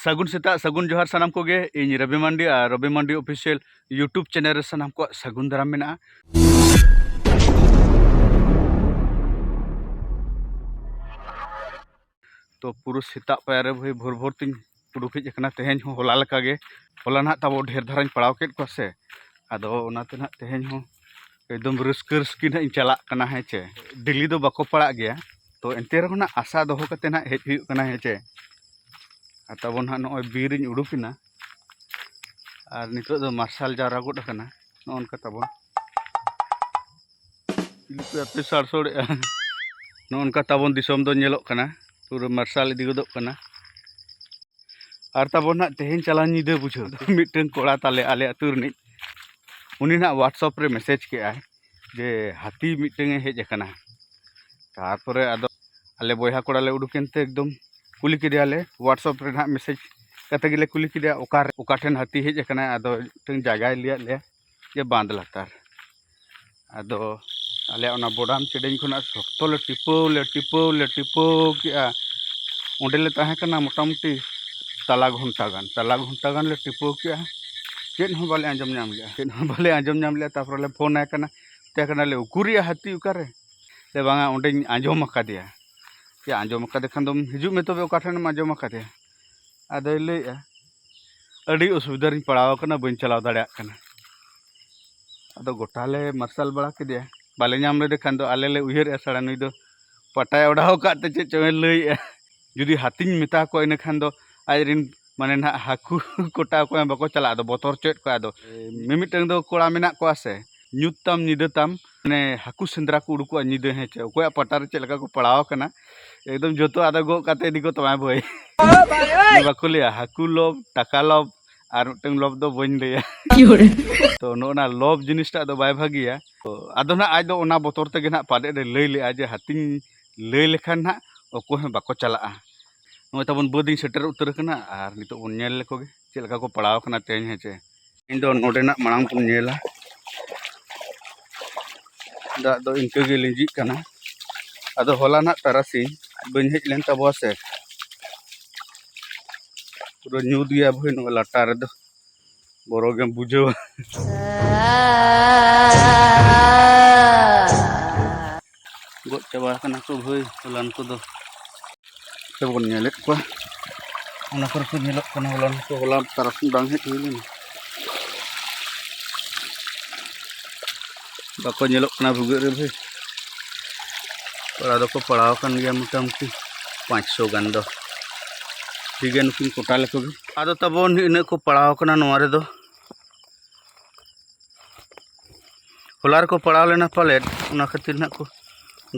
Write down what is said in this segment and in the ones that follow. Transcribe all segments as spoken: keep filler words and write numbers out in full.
ᱥᱟᱹᱜᱩᱱ ᱥᱮᱛᱟᱜ, ᱥᱟᱹᱜᱩᱱ ᱡᱚᱦᱟᱨ ᱥᱟᱱᱟᱢ ᱠᱚᱜᱮ᱾ ᱤᱧ ᱨᱚᱵᱤ ᱢᱟᱱᱰᱤ ᱟᱨ ᱨᱚᱵᱤ ᱢᱟᱱᱰᱤ Official YouTube channel ᱨᱮ ᱥᱟᱱᱟᱢ ᱠᱚᱣᱟᱜ ᱥᱟᱹᱜᱩᱱ ᱫᱟᱨᱟᱢ ᱢᱮᱱᱟᱜᱼᱟ᱾ ᱛᱚ ᱯᱩᱨᱟᱹ ᱥᱮᱛᱟᱜ ᱯᱟᱭᱟᱨ ᱨᱮ ᱵᱷᱟᱹᱭ ᱵᱷᱳᱨ ᱵᱷᱳᱨ ᱛᱤᱧ ᱩᱰᱩᱠ ᱦᱮᱡ ᱟᱠᱟᱱᱟ ᱛᱮᱦᱮᱧ ᱦᱚᱸ, ᱦᱚᱞᱟ ᱞᱮᱠᱟ ᱜᱮ᱾ ᱦᱚᱞᱟ ᱱᱟᱦᱟᱜ ᱛᱟᱵᱚ ᱰᱷᱮᱨ ᱫᱷᱟᱨᱟᱧ ᱯᱟᱲᱟᱣ ᱠᱮᱫ ᱠᱚᱣᱟ ᱥᱮ, ᱟᱫᱚ ᱚᱱᱟᱛᱮ ᱱᱟᱦᱟᱜ ᱛᱮᱦᱮᱧ ᱦᱚᱸ ᱮᱠᱫᱚᱢ ᱨᱟᱹᱥᱠᱟᱹ ᱨᱟᱹᱥᱠᱤ ᱱᱟᱦᱟᱜ ᱤᱧ ᱪᱟᱞᱟᱜ ᱠᱟᱱᱟ, ᱦᱮᱸ ᱪᱮ᱾ ᱰᱮᱞᱤ ᱫᱚ ᱵᱟᱠᱚ ᱯᱟᱲᱟᱜ ᱜᱮᱭᱟ, ᱛᱚ ᱮᱱᱛᱮ ᱨᱮᱦᱚᱸ ᱱᱟᱦᱟᱜ ᱟᱥᱟ ᱫᱚᱦᱚ ᱠᱟᱛᱮ ᱱᱟᱦᱟᱜ ᱦᱮᱡ ᱦᱩᱭᱩᱜ ᱠᱟᱱᱟ, ᱦᱮᱸ ᱪᱮ᱾ ᱟᱨ ᱛᱟᱵᱚᱱ ᱱᱟᱦᱟᱜ ᱱᱚᱜᱼᱚᱭ ᱵᱤᱨ ᱤᱧ ᱩᱰᱩᱠᱮᱱᱟ, ᱟᱨ ᱱᱤᱛᱚᱜ ᱫᱚ ᱢᱟᱨᱥᱟᱞ ᱡᱟᱣᱨᱟ ᱜᱚᱫ ᱟᱠᱟᱱᱟ᱾ ᱱᱚᱜᱼᱚ ᱱᱚᱝᱠᱟ ᱛᱟᱵᱚᱱ ᱪᱤᱞᱤ ᱠᱚ ᱟᱯᱮ ᱥᱟᱲᱥᱚᱲᱮᱜᱼᱟ? ᱱᱚᱜᱼᱚ ᱱᱚᱝᱠᱟ ᱛᱟᱵᱚᱱ ᱫᱤᱥᱚᱢ ᱫᱚ ᱧᱮᱞᱚᱜ ᱠᱟᱱᱟ, ᱯᱩᱨᱟᱹ ᱢᱟᱨᱥᱟᱞ ᱤᱫᱤ ᱜᱚᱫᱚᱜ ᱠᱟᱱᱟ᱾ ᱟᱨ ᱛᱟᱵᱚᱱ ᱱᱟᱦᱟᱜ ᱛᱮᱦᱮᱧ ᱪᱟᱞᱟᱣ ᱧᱤᱫᱟᱹ ᱵᱩᱡᱷᱟᱹᱣ ᱫᱚ ᱢᱤᱫᱴᱟᱝ ᱠᱚᱲᱟ ᱛᱟᱞᱮ ᱟᱞᱮ ᱟᱹᱛᱩ ᱨᱤᱱᱤᱡ, ᱩᱱᱤ ᱱᱟᱦᱟᱜ WhatsApp ᱨᱮ message ᱠᱮᱜᱼᱟᱭ ᱡᱮ ᱦᱟᱹᱛᱤ ᱢᱤᱫᱴᱟᱝ ᱮ ᱦᱮᱡ ᱟᱠᱟᱱᱟ᱾ ᱛᱟᱨᱯᱚᱨᱮ ᱟᱫᱚ ᱟᱞᱮ ᱵᱚᱭᱦᱟ ᱠᱚᱲᱟ ᱞᱮ ᱩᱰᱩᱠᱮᱱ ᱛᱮ ᱮᱠᱫᱚᱢ ᱠᱩᱞᱤ ᱠᱮᱫᱮᱭᱟᱞᱮ, WhatsApp ᱨᱮ ᱱᱟᱦᱟᱜ message ᱠᱟᱛᱮ ᱜᱮᱞᱮ ᱠᱩᱞᱤ ᱠᱮᱫᱮᱭᱟ ᱚᱠᱟᱨᱮ, ᱚᱠᱟ ᱴᱷᱮᱱ ᱦᱟᱹᱛᱤ ᱦᱮᱡ ᱟᱠᱟᱱᱟᱭ᱾ ᱟᱫᱚ ᱢᱤᱫᱴᱟᱝ ᱡᱟᱭᱜᱟᱭ ᱞᱟᱹᱭᱟᱫ ᱞᱮᱭᱟ ᱡᱮ ᱵᱟᱸᱫᱽ ᱞᱟᱛᱟᱨ᱾ ᱟᱫᱚ ᱟᱞᱮᱭᱟᱜ ᱚᱱᱟ ᱵᱚᱰᱟᱢ ᱪᱮᱰᱮᱧ ᱠᱷᱚᱱᱟᱜ ᱥᱚᱠᱛᱚ ᱞᱮ ᱴᱤᱯᱟᱹᱣ ᱞᱮ ᱴᱤᱯᱟᱹᱣ ᱞᱮ ᱴᱤᱯᱟᱹᱣ ᱠᱮᱜᱼᱟ᱾ ᱚᱸᱰᱮ ᱞᱮ ᱛᱟᱦᱮᱸ ᱠᱟᱱᱟ ᱢᱚᱴᱟᱢᱩᱴᱤ ᱛᱟᱞᱟ ᱜᱷᱚᱱᱴᱟ ᱜᱟᱱ, ᱛᱟᱞᱟ ᱜᱷᱚᱱᱴᱟ ᱜᱟᱱ ᱞᱮ ᱴᱤᱯᱟᱹᱣ ᱠᱮᱜᱼᱟ᱾ ᱪᱮᱫ ᱦᱚᱸ ᱵᱟᱞᱮ ᱟᱸᱡᱚᱢ ᱧᱟᱢ ᱞᱮᱜᱼᱟ, ᱪᱮᱫ ᱦᱚᱸ ᱵᱟᱞᱮ ᱟᱸᱡᱚᱢ ᱧᱟᱢ ᱞᱮᱜᱼᱟ᱾ ᱛᱟᱨᱯᱚᱨᱮ ᱞᱮ ᱯᱷᱳᱱ ᱟᱭ ᱠᱟᱱᱟ, ᱢᱮᱛᱟᱭ ᱠᱟᱱᱟᱞᱮ, "ᱩᱠᱩᱨᱭᱟ ᱦᱟᱹᱛᱤ ᱚᱠᱟᱨᱮ?" ᱞᱟᱹᱭ, "ᱵᱟᱝᱟ, ᱚᱸᱰᱮᱧ ᱟᱸᱡᱚᱢ ᱟᱠᱟᱫᱮᱭᱟ᱾ ᱪᱮᱫ ᱟᱸᱡᱚᱢ ᱟᱠᱟᱫᱮ ᱠᱷᱟᱱ ᱫᱚᱢ ᱦᱤᱡᱩᱜ ᱢᱮ ᱛᱚᱵᱮ, ᱚᱠᱟ ᱴᱷᱮᱱᱮᱢ ᱟᱸᱡᱚᱢ ᱟᱠᱟᱫᱮᱭᱟ?" ᱟᱫᱚᱭ ᱞᱟᱹᱭᱮᱜᱼᱟ, "ᱟᱹᱰᱤ ᱚᱥᱩᱵᱤᱫᱷᱟ ᱨᱤᱧ ᱯᱟᱲᱟᱣ ᱟᱠᱟᱱᱟ, ᱵᱟᱹᱧ ᱪᱟᱞᱟᱣ ᱫᱟᱲᱮᱭᱟᱜ ᱠᱟᱱᱟ᱾" ᱟᱫᱚ ᱜᱚᱴᱟ ᱞᱮ ᱢᱟᱨᱥᱟᱞ ᱵᱟᱲᱟ ᱠᱮᱫᱮᱭᱟ, ᱵᱟᱞᱮ ᱧᱟᱢ ᱞᱮᱫᱮ ᱠᱷᱟᱱ ᱫᱚ ᱟᱞᱮ ᱞᱮ ᱩᱭᱦᱟᱹᱨᱮᱜᱼᱟ, ᱥᱟᱲᱟ ᱱᱩᱭ ᱫᱚ ᱯᱟᱴᱟᱭ ᱚᱰᱟᱣ ᱟᱠᱟᱫ ᱛᱮ ᱪᱮᱫ ᱪᱚᱝ ᱮ ᱞᱟᱹᱭᱮᱜᱼᱟ᱾ ᱡᱩᱫᱤ ᱦᱟᱹᱛᱤᱧ ᱢᱮᱛᱟ ᱠᱚᱣᱟ, ᱤᱱᱟᱹ ᱠᱷᱟᱱ ᱫᱚ ᱟᱡᱨᱮᱱ ᱢᱟᱱᱮ ᱱᱟᱦᱟᱜ ᱦᱟᱹᱠᱩ ᱠᱚᱴᱟ ᱚᱠᱚᱭ ᱦᱚᱸ ᱵᱟᱠᱚ ᱪᱟᱞᱟᱜᱼᱟ, ᱟᱫᱚ ᱵᱚᱛᱚᱨ ᱦᱚᱪᱚᱭᱮᱫ ᱠᱚᱣᱟ᱾ ᱟᱫᱚ ᱢᱤᱢᱤᱫᱴᱟᱝ ᱫᱚ ᱠᱚᱲᱟ ᱢᱮᱱᱟᱜ ᱠᱚᱣᱟ ᱥᱮ, ᱧᱩᱛ ᱛᱟᱢ ᱧᱤᱫᱟᱹ ᱛᱟᱢ, ᱢᱟᱱᱮ ᱦᱟᱹᱠᱩ ᱥᱮᱸᱫᱽᱨᱟ ᱠᱚ ᱩᱰᱩᱠᱚᱜᱼᱟ ᱧᱤᱫᱟᱹ, ᱦᱮᱸ ᱪᱮ, ᱚᱠᱚᱭᱟᱜ ᱯᱟᱴᱟ ᱨᱮ ᱪᱮᱫ ᱞᱮᱠᱟ ᱠᱚ ᱯᱟᱲᱟᱣ ᱟᱠᱟᱱᱟ, ᱮᱠᱫᱚᱢ ᱡᱚᱛᱚ ᱟᱫᱚ ᱜᱚᱜ ᱠᱟᱛᱮ ᱤᱫᱤ ᱠᱚ ᱛᱟᱢᱟᱭ ᱵᱷᱟᱹᱭ᱾ ᱚᱱᱟ ᱵᱟᱠᱚ ᱞᱟᱹᱭᱟ ᱦᱟᱹᱠᱩ ᱞᱚᱵ, ᱴᱟᱠᱟ ᱞᱚᱵ, ᱟᱨ ᱢᱤᱫᱴᱟᱝ ᱞᱚᱵ ᱫᱚ ᱵᱟᱹᱧ ᱞᱟᱹᱭᱟ᱾ ᱛᱚ ᱱᱚᱜᱼᱚ ᱱᱟ ᱞᱚᱵ ᱡᱤᱱᱤᱥᱴᱟᱜ ᱫᱚ ᱵᱟᱭ ᱵᱷᱟᱹᱜᱤᱭᱟ᱾ ᱛᱚ ᱟᱫᱚ ᱱᱟᱜ ᱟᱡ ᱫᱚ ᱚᱱᱟ ᱵᱚᱛᱚᱨ ᱛᱮᱜᱮ ᱱᱟᱜ ᱯᱟᱞᱮᱫ ᱮ ᱞᱟᱹᱭ ᱞᱮᱜᱼᱟ ᱡᱮ ᱦᱟᱹᱛᱤᱧ ᱞᱟᱹᱭ ᱞᱮᱠᱷᱟᱱ ᱱᱟᱜ ᱚᱠᱚᱭ ᱦᱚᱸ ᱵᱟᱠᱚ ᱪᱟᱞᱟᱜᱼᱟ᱾ ᱱᱚᱜᱼᱚᱭ ᱛᱟᱵᱚᱱ ᱵᱟᱹᱫᱽ ᱤᱧ ᱥᱮᱴᱮᱨ ᱩᱛᱟᱹᱨ ᱟᱠᱟᱱᱟ ᱟᱨ ᱱᱤᱛᱚᱜ ᱵᱚᱱ ᱧᱮᱞ ᱞᱮᱠᱚ ᱜᱮ ᱪᱮᱫ ᱞᱮᱠᱟ ᱠᱚ ᱯᱟᱲᱟᱣ ᱟᱠᱟᱱᱟ ᱛᱮᱦᱮᱧ, ᱦᱮᱸ ᱪᱮ᱾ ᱤᱧ ᱫᱚ ᱱᱚᱰᱮᱱᱟᱜ ᱢᱟᱲᱟᱝ ᱵᱚᱱ ᱧᱮᱞᱟ᱾ ᱫᱟᱜ ᱫᱚ ᱤᱱᱠᱟᱹ ᱜᱮ ᱞᱤᱸᱡᱤᱜ ᱠᱟᱱᱟ᱾ ᱟᱫᱚ ᱦᱚᱞᱟ ᱱᱟᱜ ᱛᱟᱨᱟᱥᱤᱧ ᱵᱟᱹᱧ ᱦᱮᱡ ᱞᱮᱱ ᱛᱟᱵᱚᱣᱟ ᱥᱮ, ᱯᱩᱨᱟᱹ ᱧᱩᱛ ᱜᱮᱭᱟ ᱵᱷᱟᱹᱭ, ᱱᱚᱣᱟ ᱞᱟᱴᱟ ᱨᱮᱫᱚ ᱵᱚᱨᱚ ᱜᱮᱢ ᱵᱩᱡᱷᱟᱹᱣᱟ᱾ ᱜᱚᱡ ᱪᱟᱵᱟ ᱟᱠᱟᱱᱟ ᱠᱚ ᱵᱷᱟᱹᱭ, ᱦᱚᱞᱟᱱ ᱠᱚᱫᱚ᱾ ᱥᱮᱵᱚᱱ ᱧᱮᱞᱮᱫ ᱠᱚᱣᱟ, ᱚᱱᱟ ᱠᱚᱨᱮ ᱠᱚ ᱧᱮᱞᱚᱜ ᱠᱟᱱᱟ᱾ ᱦᱚᱞᱟᱱ ᱠᱚ, ᱦᱚᱞᱟ ᱛᱟᱨᱟᱥᱤᱧ ᱵᱟᱝ ᱦᱮᱡ ᱦᱩᱭ ᱞᱮᱱᱟ᱾ ᱵᱟᱠᱚ ᱧᱮᱞᱚᱜ ᱠᱟᱱᱟ ᱵᱷᱩᱜᱟᱹᱜ ᱨᱮ ᱵᱷᱟᱹᱭ᱾ ᱯᱟᱲᱟᱣ ᱫᱚᱠᱚ ᱯᱟᱲᱟᱣ ᱟᱠᱟᱱ ᱜᱮᱭᱟ ᱢᱚᱴᱟᱢᱩᱴᱤ ᱯᱟᱸᱪᱥᱚ ᱜᱟᱱ ᱫᱚ᱾ ᱴᱷᱤᱠ ᱜᱮᱭᱟ, ᱱᱩᱠᱤᱱ ᱠᱚᱴᱟ ᱞᱮᱠᱚ ᱜᱮ᱾ ᱟᱫᱚ ᱛᱟᱵᱚᱱ ᱤᱱᱟᱹᱜ ᱠᱚ ᱯᱟᱲᱟᱣ ᱟᱠᱟᱱᱟ ᱱᱚᱣᱟ ᱨᱮᱫᱚ᱾ ᱦᱚᱞᱟ ᱨᱮᱠᱚ ᱯᱟᱲᱟᱣ ᱞᱮᱱᱟ ᱯᱟᱞᱮᱫ, ᱚᱱᱟ ᱠᱷᱟᱹᱛᱤᱨ ᱱᱟᱜ ᱠᱚ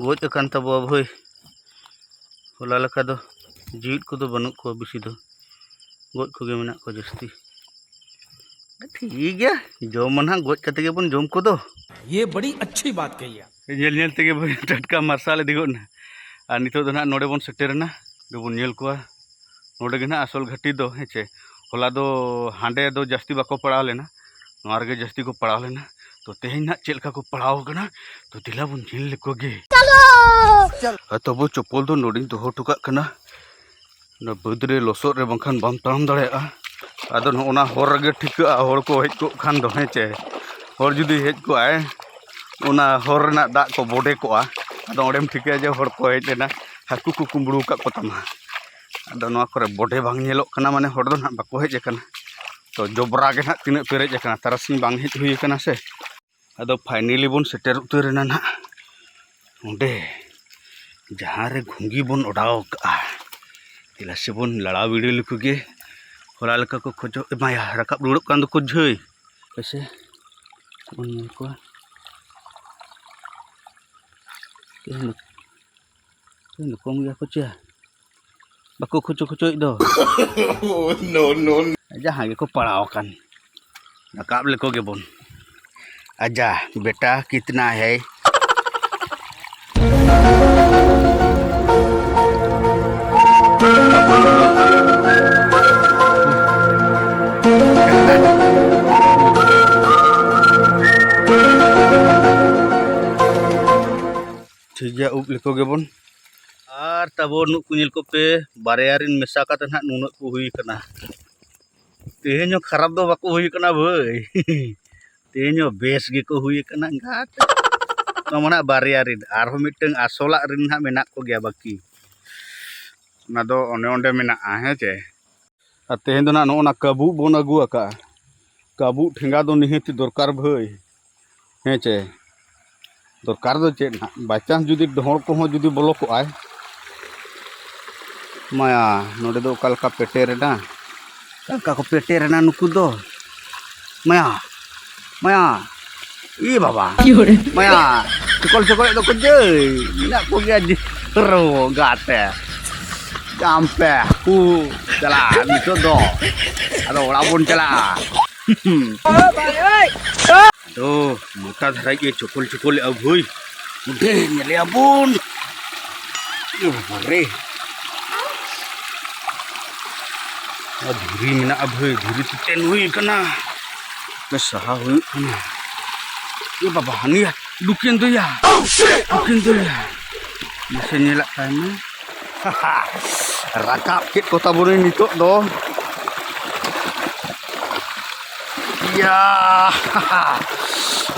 ᱜᱚᱡ ᱟᱠᱟᱱ ᱛᱟᱵᱚᱣᱟ ᱵᱷᱟᱹᱭ᱾ ᱦᱚᱞᱟ ᱞᱮᱠᱟ ᱫᱚ ᱡᱤᱣᱤᱫ ᱠᱚᱫᱚ ᱵᱟᱹᱱᱩᱜ ᱠᱚᱣᱟ ᱵᱮᱥᱤ ᱫᱚ, ᱜᱚᱡ ᱠᱚᱜᱮ ᱢᱮᱱᱟᱜ ᱠᱚᱣᱟ ᱡᱟᱹᱥᱛᱤ᱾ ᱴᱷᱤᱠ ᱜᱮᱭᱟ, ᱡᱚᱢ ᱢᱟ ᱱᱟᱦᱟᱜ ᱜᱚᱡ ᱠᱟᱛᱮ ᱜᱮᱵᱚᱱ ᱡᱚᱢ ᱠᱚᱫᱚ᱾ ये बड़ी अच्छी बात कही आप। ᱧᱮᱞ ᱧᱮᱞ ᱛᱮᱜᱮ ᱵᱷᱟᱹᱭ ᱴᱟᱴᱠᱟ ᱢᱟᱨᱥᱟᱞ ᱤᱫᱤ ᱜᱚᱫ ᱮᱱᱟ᱾ ᱟᱨ ᱱᱤᱛᱚᱜ ᱫᱚ ᱱᱟᱦᱟᱜ ᱱᱚᱰᱮ ᱵᱚᱱ ᱥᱮᱴᱮᱨᱮᱱᱟ, ᱱᱚᱰᱮ ᱵᱚᱱ ᱧᱮᱞ ᱠᱚᱣᱟ᱾ ᱱᱚᱰᱮ ᱜᱮ ᱱᱟᱦᱟᱜ ᱟᱥᱚᱞ ᱜᱷᱟᱹᱴᱤ ᱫᱚ, ᱦᱮᱸ ᱪᱮ᱾ ᱦᱚᱞᱟ ᱫᱚ ᱦᱟᱸᱰᱮ ᱫᱚ ᱡᱟᱹᱥᱛᱤ ᱵᱟᱠᱚ ᱯᱟᱲᱟᱣ ᱞᱮᱱᱟ, ᱱᱚᱣᱟ ᱨᱮᱜᱮ ᱡᱟᱹᱥᱛᱤ ᱠᱚ ᱯᱟᱲᱟᱣ ᱞᱮᱱᱟ᱾ ᱛᱚ ᱛᱮᱦᱮᱧ ᱱᱟᱦᱟᱜ ᱪᱮᱫ ᱞᱮᱠᱟ ᱠᱚ ᱯᱟᱲᱟᱣ ᱟᱠᱟᱱᱟ, ᱛᱚ ᱫᱮᱞᱟ ᱵᱚᱱ ᱧᱮᱞ ᱞᱮᱠᱚ ᱜᱮ᱾ ᱟᱨ ᱛᱚᱵᱩ ᱪᱚᱯᱚᱞ ᱫᱚ ᱱᱚᱰᱮᱧ ᱫᱚᱦᱚ ᱦᱚᱴᱚ ᱠᱟᱜ ᱠᱟᱱᱟ᱾ ᱚᱱᱟ ᱵᱟᱹᱫᱽ ᱨᱮ ᱞᱚᱥᱚᱫ ᱨᱮ ᱵᱟᱝᱠᱷᱟᱱ ᱵᱟᱢ ᱛᱟᱲᱟᱢ ᱫᱟᱲᱮᱭᱟᱜᱼᱟ᱾ ᱟᱫᱚ ᱱᱚᱜᱼᱚ ᱱᱟ ᱦᱚᱨ ᱨᱮᱜᱮ ᱴᱷᱤᱠᱟᱹᱜᱼᱟ, ᱦᱚᱲ ᱠᱚ ᱦᱮᱡ ᱠᱚᱜ ᱠᱷᱟᱱ ᱫᱚ, ᱦᱮᱸ ᱪᱮ᱾ ᱦᱚᱲ ᱡᱩᱫᱤ ᱦᱮᱡ ᱠᱚᱜᱼᱟᱭ, ᱚᱱᱟ ᱦᱚᱨ ᱨᱮᱱᱟᱜ ᱫᱟᱜ ᱠᱚ ᱵᱚᱰᱮ ᱠᱚᱜᱼᱟ, ᱟᱫᱚ ᱚᱸᱰᱮᱢ ᱴᱷᱤᱠᱟᱹᱭᱟ ᱡᱮ ᱦᱚᱲ ᱠᱚ ᱦᱮᱡ ᱞᱮᱱᱟ, ᱦᱟᱹᱠᱩ ᱠᱚ ᱠᱩᱢᱵᱽᱲᱩ ᱟᱠᱟᱫ ᱠᱚ ᱛᱟᱢᱟ᱾ ᱟᱫᱚ ᱱᱚᱣᱟ ᱠᱚᱨᱮ ᱵᱚᱰᱮ ᱵᱟᱝ ᱧᱮᱞᱚᱜ ᱠᱟᱱᱟ, ᱢᱟᱱᱮ ᱦᱚᱲ ᱫᱚ ᱱᱟᱦᱟᱜ ᱵᱟᱠᱚ ᱦᱮᱡ ᱟᱠᱟᱱᱟ᱾ ᱛᱚ ᱡᱚᱵᱽᱨᱟ ᱜᱮ ᱱᱟᱦᱟᱜ ᱛᱤᱱᱟᱹᱜ ᱯᱮᱨᱮᱡ ᱟᱠᱟᱱᱟ, ᱛᱟᱨᱟᱥᱤᱧ ᱵᱟᱝ ᱦᱮᱡ ᱦᱩᱭ ᱟᱠᱟᱱᱟ ᱥᱮ᱾ ᱟᱫᱚ finally ᱵᱚᱱ ᱥᱮᱴᱮᱨ ᱩᱛᱟᱹᱨ ᱮᱱᱟ ᱱᱟᱦᱟᱜ ᱚᱸᱰᱮ, ᱡᱟᱦᱟᱸ ᱨᱮ ᱜᱷᱩᱸᱜᱤ ᱵᱚᱱ ᱚᱰᱟᱣ ᱠᱟᱜᱼᱟ᱾ ᱫᱮᱞᱟ ᱥᱮᱵᱚᱱ ᱞᱟᱲᱟᱣ ᱵᱤᱰᱟᱹᱣ ᱞᱮᱠᱚ ᱜᱮ, ᱦᱚᱞᱟ ᱞᱮᱠᱟ ᱠᱚ ᱠᱷᱚᱡᱚᱜ ᱮᱢᱟᱭᱟ, ᱨᱟᱠᱟᱵ ᱨᱩᱣᱟᱹᱲᱚᱜ ᱠᱟᱱ ᱫᱚᱠᱚ ᱡᱷᱟᱹᱭ᱾ ᱦᱮᱸᱥᱮ ᱵᱚᱱ ᱧᱮᱞ ᱠᱚᱣᱟ᱾ ᱛᱮᱦᱮᱧ ᱫᱚ, ᱛᱮᱦᱮᱧ ᱫᱚ ᱠᱚᱢ ᱜᱮᱭᱟ ᱠᱚ ᱪᱮ? ᱵᱟᱠᱚ ᱠᱷᱩᱪᱩ ᱠᱷᱩᱪᱩᱭᱮᱫ ᱫᱚ᱾ No, no, no. ᱡᱟᱦᱟᱸ ᱜᱮᱠᱚ ᱯᱟᱲᱟᱣ ᱟᱠᱟᱱ, ᱨᱟᱠᱟᱵ ᱞᱮᱠᱚ ᱜᱮᱵᱚᱱ᱾ ᱟᱡᱟ ᱵᱮᱴᱟ ᱠᱤᱛᱱᱟ ᱦᱮᱭ? ᱴᱷᱤᱠ ᱜᱮᱭᱟ, ᱩᱵ ᱞᱮᱠᱚ ᱜᱮᱵᱚᱱ᱾ ᱟᱨ ᱛᱟᱵᱚ ᱱᱩᱠᱩ ᱧᱮᱞ ᱠᱚᱯᱮ, ᱵᱟᱨᱭᱟ ᱨᱤᱱ ᱢᱮᱥᱟ ᱠᱟᱛᱮ ᱱᱟᱦᱟᱜ ᱱᱩᱱᱟᱹᱜ ᱠᱚ ᱦᱩᱭ ᱠᱟᱱᱟ᱾ ᱛᱮᱦᱮᱧ ᱦᱚᱸ ᱠᱷᱟᱨᱟᱯ ᱫᱚ ᱵᱟᱠᱚ ᱦᱩᱭ ᱠᱟᱱᱟ ᱵᱷᱟᱹᱭ᱾ ᱛᱮᱦᱮᱧ ᱦᱚᱸ ᱵᱮᱥ ᱜᱮᱠᱚ ᱦᱩᱭ ᱠᱟᱱᱟ ᱮᱸᱜᱟᱛ᱾ ᱱᱚᱣᱟ ᱢᱟ ᱱᱟᱦᱟᱜ ᱵᱟᱨᱭᱟ ᱨᱤᱱ, ᱟᱨᱦᱚᱸ ᱢᱤᱫᱴᱟᱝ ᱟᱥᱚᱞᱟᱜ ᱨᱤᱱ ᱱᱟᱦᱟᱜ ᱢᱮᱱᱟᱜ ᱠᱚᱜᱮᱭᱟ ᱵᱟᱹᱠᱤ᱾ ᱚᱱᱟ ᱫᱚ ᱚᱱᱮ ᱚᱸᱰᱮ ᱢᱮᱱᱟᱜᱼᱟ, ᱦᱮᱸ ᱪᱮ᱾ ᱟᱨ ᱛᱮᱦᱮᱧ ᱫᱚ ᱱᱟᱦᱟᱜ ᱱᱚᱜᱼᱚ ᱱᱟ ᱠᱟᱹᱵᱩᱜ ᱵᱚᱱ ᱟᱹᱜᱩ ᱟᱠᱟᱫᱼᱟ᱾ ᱠᱟᱹᱵᱩᱜ ᱴᱷᱮᱸᱜᱟ ᱫᱚ ᱱᱤᱦᱟᱹᱛ ᱫᱚᱨᱠᱟᱨ ᱵᱷᱟᱹᱭ, ᱦᱮᱸ ᱪᱮ᱾ ᱫᱚᱨᱠᱟᱨ ᱫᱚ ᱪᱮᱫ ᱱᱟᱦᱟᱜ, by chance ᱡᱩᱫᱤ ᱰᱚᱦᱚᱲ ᱠᱚᱦᱚᱸ ᱡᱩᱫᱤ ᱵᱚᱞᱚ ᱠᱚᱜᱼᱟᱭ᱾ ᱢᱟᱭᱟ, ᱱᱚᱰᱮ ᱫᱚ ᱚᱠᱟ ᱞᱮᱠᱟ ᱯᱮᱴᱮᱨ ᱮᱱᱟ, ᱚᱠᱟ ᱞᱮᱠᱟ ᱠᱚ ᱯᱮᱴᱮᱨ ᱮᱱᱟ ᱱᱩᱠᱩ ᱫᱚ᱾ ᱢᱟᱭᱟ, ᱢᱟᱭᱟ, ᱤ ᱵᱟᱵᱟ, ᱢᱟᱭᱟ, ᱪᱚᱠᱚᱞ ᱪᱚᱠᱚᱞ ᱫᱚᱠᱚ ᱡᱟᱹᱭ, ᱢᱮᱱᱟᱜ ᱠᱚᱜᱮᱭᱟ ᱡᱤ-, ᱨᱚ ᱜᱟᱛᱮ᱾ ᱡᱟᱢ ᱯᱮ, ᱦᱟᱹᱠᱩ, ᱪᱟᱞᱟᱜ ᱱᱤᱛᱚᱜ ᱫᱚ᱾ ᱟᱫᱚ ᱚᱲᱟᱜ ᱵᱚᱱ ᱪᱟᱞᱟᱜᱼᱟ᱾ ᱟᱫᱚ ᱢᱚᱴᱟ ᱫᱷᱟᱨᱟ ᱜᱮ ᱪᱚᱠᱚᱞ ᱪᱚᱠᱚᱞ ᱮ ᱟᱹᱜᱩᱭ᱾ ᱚᱸᱰᱮ ᱧᱮᱞᱮᱭᱟ ᱵᱚᱱ᱾ ᱮ ᱵᱟᱵᱟ ᱨᱮ᱾ ᱟᱨ ᱫᱷᱤᱨᱤ ᱢᱮᱱᱟᱜᱼᱟ ᱵᱷᱟᱹᱭ, ᱫᱷᱤᱨᱤ ᱛᱮ ᱛᱮᱱ ᱦᱩᱭ ᱠᱟᱱᱟ᱾ ᱥᱟᱦᱟ ᱦᱩᱭᱩᱜ ᱠᱟᱱᱟ᱾ ᱮ ᱵᱟᱵᱟ, ᱦᱟᱹᱱᱤᱭᱟ ᱫᱩᱠᱮᱱ ᱫᱚᱭᱟ᱾ ᱫᱩᱠᱮᱱ ᱫᱚᱭᱟ᱾ ᱢᱟᱥᱮ ᱧᱮᱞᱟᱜ ᱠᱷᱟᱱ ᱢᱟ᱾ ᱨᱟᱠᱟᱵ ᱠᱮᱫ ᱠᱚ ᱛᱟᱵᱚᱱᱟᱹᱧ ᱱᱤᱛᱚᱜ ᱫᱚ᱾ ᱤᱭᱟ!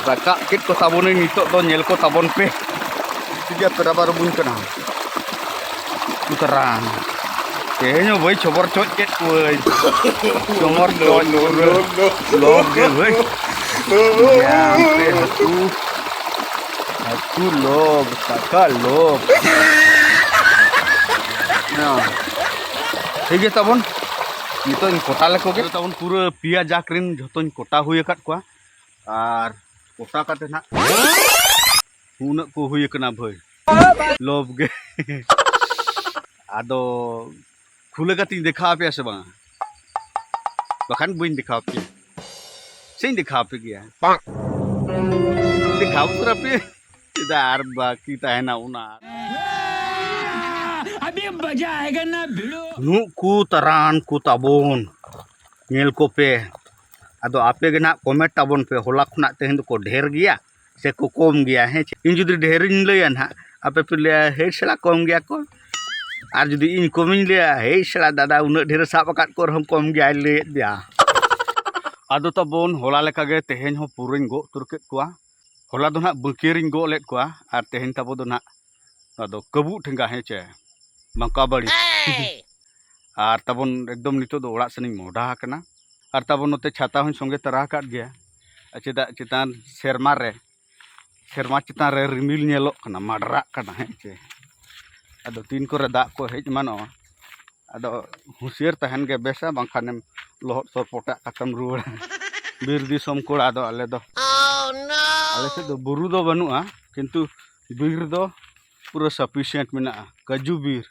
ᱨᱟᱠᱟᱵ ᱠᱮᱫ ᱠᱚ ᱛᱟᱵᱚᱱᱟᱹᱧ ᱱᱤᱛᱚᱜ ᱫᱚ, ᱧᱮᱞ ᱠᱚ ᱛᱟᱵᱚᱱ ᱯᱮ᱾ ᱴᱷᱤᱠ ᱜᱮᱭᱟ, ᱯᱮᱲᱟ ᱵᱟᱨ ᱵᱩᱧ ᱠᱟᱱᱟ᱾ ᱩᱛᱟᱹᱨᱟᱱ᱾ ᱛᱮᱦᱮᱧ ᱦᱚᱸ ᱵᱟᱹᱧ ᱪᱷᱚᱵᱚᱨ ᱪᱚᱡ ᱠᱮᱫ ᱠᱚᱣᱟᱹᱧ᱾ ᱪᱚᱢᱚᱨ ᱪᱚᱡ ᱯᱩᱨᱟᱹ᱾ ᱞᱚᱵ ᱜᱮ ᱵᱷᱟᱹᱭ᱾ ᱧᱟᱢ ᱯᱮ ᱦᱟᱹᱠᱩ᱾ ᱦᱟᱹᱠᱩ ᱞᱚᱵ, ᱠᱟᱴᱟ ᱞᱚᱵ᱾ ᱦᱮᱸ᱾ ᱴᱷᱤᱠ ᱜᱮ ᱛᱟᱵᱚᱱ᱾ ᱱᱤᱛᱚᱜ ᱤᱧ ᱠᱚᱴᱟ ᱞᱮᱠᱚ ᱜᱮ᱾ ᱛᱟᱵᱚᱱ ᱯᱩᱨᱟᱹ ᱯᱮᱭᱟ ᱡᱟᱠ ᱨᱮᱱ ᱡᱷᱚᱛᱚᱧ ᱠᱚᱴᱟ ᱦᱩᱭ ᱟᱠᱟᱫ ᱠᱚᱣᱟ᱾ ᱟᱨ ᱠᱚᱴᱟ ᱠᱟᱛᱮ ᱱᱟᱜ ᱩᱱᱟᱹᱜ ᱠᱚ ᱦᱩᱭ ᱟᱠᱟᱱᱟ ᱵᱷᱟᱹᱭ᱾ ᱞᱚᱵ ᱜᱮ᱾ ᱟᱫᱚ ᱠᱷᱩᱞᱟᱹ ᱠᱟᱛᱮᱧ ᱫᱮᱠᱷᱟᱣ ᱟᱯᱮᱭᱟ ᱥᱮ ᱵᱟᱝ? ᱵᱟᱠᱷᱟᱱ ᱵᱟᱹᱧ ᱫᱮᱠᱷᱟᱣ ᱟᱯᱮᱭᱟ᱾ ᱥᱮᱧ ᱫᱮᱠᱷᱟᱣ ᱟᱯᱮ ᱜᱮᱭᱟ᱾ ᱫᱮᱠᱷᱟᱣ ᱩᱛᱟᱹᱨ ᱟᱯᱮ᱾ ᱪᱮᱫᱟᱜ ᱟᱨ ᱵᱟᱹᱠᱤ ᱛᱟᱦᱮᱱᱟ ᱚᱱᱟ? ᱱᱩᱠᱩ ᱛᱟᱨᱟᱱ ᱠᱚ ᱛᱟᱵᱚᱱ᱾ ᱧᱮᱞ ᱠᱚᱯᱮ᱾ ᱟᱫᱚ ᱟᱯᱮ ᱜᱮ ᱱᱟᱦᱟᱜ comment ᱛᱟᱵᱚᱱ ᱯᱮ, ᱦᱚᱞᱟ ᱠᱷᱚᱱᱟᱜ ᱛᱮᱦᱮᱧ ᱫᱚᱠᱚ ᱰᱷᱮᱨ ᱜᱮᱭᱟ ᱥᱮ ᱠᱚ ᱠᱚᱢ ᱜᱮᱭᱟ? ᱦᱮᱸ ᱪᱮ? ᱤᱧ ᱡᱩᱫᱤ ᱰᱷᱮᱨᱤᱧ ᱞᱟᱹᱭᱟ ᱱᱟᱦᱟᱜ, ᱟᱯᱮ ᱯᱮ ᱞᱟᱹᱭᱟ, "ᱦᱮᱭ ᱥᱟᱞᱟ, ᱠᱚᱢ ᱜᱮᱭᱟ ᱠᱚ᱾" ᱟᱨ ᱡᱩᱫᱤ ᱤᱧ ᱠᱚᱢᱤᱧ ᱞᱟᱹᱭᱟ, "ᱦᱮᱭ ᱥᱟᱞᱟ ᱫᱟᱫᱟ, ᱩᱱᱟᱹᱜ ᱰᱷᱮᱨ ᱥᱟᱵ ᱟᱠᱟᱫ ᱠᱚ ᱨᱮᱦᱚᱸ ᱠᱚᱢ ᱜᱮᱭᱟᱭ ᱞᱟᱹᱭᱮᱫ ᱢᱮᱭᱟ᱾" ᱟᱫᱚ ᱛᱟᱵᱚᱱ ᱦᱚᱞᱟ ᱞᱮᱠᱟᱜᱮ ᱛᱮᱦᱮᱧ ᱦᱚᱸ ᱯᱩᱨᱟᱹᱧ ᱜᱚᱜ ᱩᱛᱟᱹᱨ ᱠᱮᱫ ᱠᱚᱣᱟ᱾ ᱦᱚᱞᱟ ᱫᱚ ᱱᱟᱦᱟᱜ ᱵᱟᱹᱠᱤᱭᱟᱹᱨᱤᱧ ᱜᱚᱜ ᱞᱮᱫ ᱠᱚᱣᱟ, ᱟᱨ ᱛᱮᱦᱮᱧ ᱛᱟᱵᱚ ᱫᱚ ᱱᱟᱦᱟᱜ ᱱᱚᱣᱟ ᱫᱚ ᱠᱟᱹᱵᱩᱜ ᱴᱷᱮᱸᱜᱟ, ᱦᱮᱸ ᱪᱮ, ᱵᱟᱝᱠᱟ ᱵᱟᱹᱲᱤ᱾ ᱟᱨ ᱛᱟᱵᱚᱱ ᱮᱠᱫᱚᱢ ᱱᱤᱛᱚᱜ ᱫᱚ ᱚᱲᱟᱜ ᱥᱮᱱᱤᱧ ᱢᱚᱦᱰᱟ ᱟᱠᱟᱱᱟ᱾ ᱟᱨ ᱛᱟᱵᱚᱱ ᱱᱚᱛᱮ ᱪᱷᱟᱛᱟ ᱦᱚᱸᱧ ᱥᱚᱸᱜᱮ ᱛᱟᱨᱟ ᱟᱠᱟᱫ ᱜᱮᱭᱟ᱾ ᱟᱨ ᱪᱮᱫᱟᱜ ᱪᱮᱛᱟᱱ ᱥᱮᱨᱢᱟ ᱨᱮ, ᱥᱮᱨᱢᱟ ᱪᱮᱛᱟᱱ ᱨᱮ ᱨᱤᱢᱤᱞ ᱧᱮᱞᱚᱜ ᱠᱟᱱᱟ, ᱢᱟᱰᱨᱟᱜ ᱠᱟᱱᱟ, ᱦᱮᱸ ᱪᱮ᱾ ᱟᱫᱚ ᱛᱤᱱ ᱠᱚᱨᱮ ᱫᱟᱜ ᱠᱚ ᱦᱮᱡ ᱮᱢᱟᱱᱚᱜᱼᱟ, ᱟᱫᱚ ᱦᱩᱸᱥᱤᱭᱟᱹᱨ ᱛᱟᱦᱮᱱ ᱜᱮ ᱵᱮᱥᱟ, ᱵᱟᱝᱠᱷᱟᱱᱮᱢ ᱞᱚᱦᱚᱫ ᱥᱚᱨᱯᱚᱴᱟᱜ ᱠᱟᱛᱮᱢ ᱨᱩᱣᱟᱹᱲᱟ᱾ ᱵᱤᱨ ᱫᱤᱥᱚᱢ ᱠᱚᱲᱟ ᱫᱚ ᱟᱞᱮ ᱫᱚ᱾ ᱟᱞᱮ ᱥᱮᱫ ᱫᱚ ᱵᱩᱨᱩ ᱫᱚ ᱵᱟᱹᱱᱩᱜᱼᱟ, ᱠᱤᱱᱛᱩ ᱵᱤᱨ ᱫᱚ ᱯᱩᱨᱟᱹ sufficient ᱢᱮᱱᱟᱜᱼᱟ, ᱠᱟᱹᱡᱩ ᱵᱤᱨ᱾